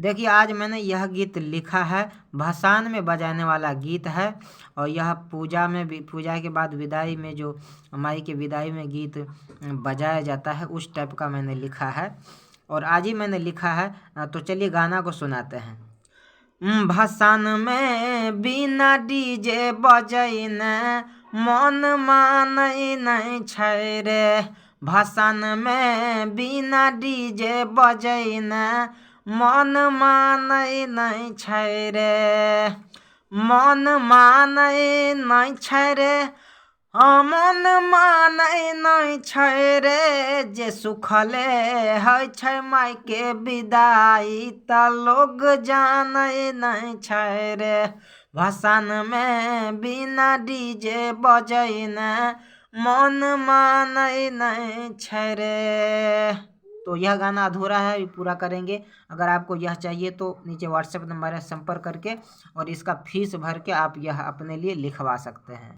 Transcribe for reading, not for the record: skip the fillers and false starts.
देखिए आज मैंने यह गीत लिखा है, भसान में बजाने वाला गीत है। और यह पूजा में भी, पूजा के बाद विदाई में जो माई के विदाई में गीत बजाया जाता है उस टाइप का मैंने लिखा है और आज ही मैंने लिखा है। तो चलिए गाना को सुनाते हैं। भसान में बिना डीजे बजैने मन मानै नहि छै रे। भसान में बिना डीजे बजैने मन मानै नहि छै रे। मन मानै नहि छै रे, हाँ मन मानै नहि छै रे। जे सुखले होइ छै मायके विदाई त लोग जानै नहि छै रे। भसान में बिना डीजे बजैने मन मानै नहि छै रे। तो यह गाना अधूरा है, ये पूरा करेंगे। अगर आपको यह चाहिए तो नीचे व्हाट्सएप नंबर है, संपर्क करके और इसका फीस भर के आप यह अपने लिए लिखवा सकते हैं।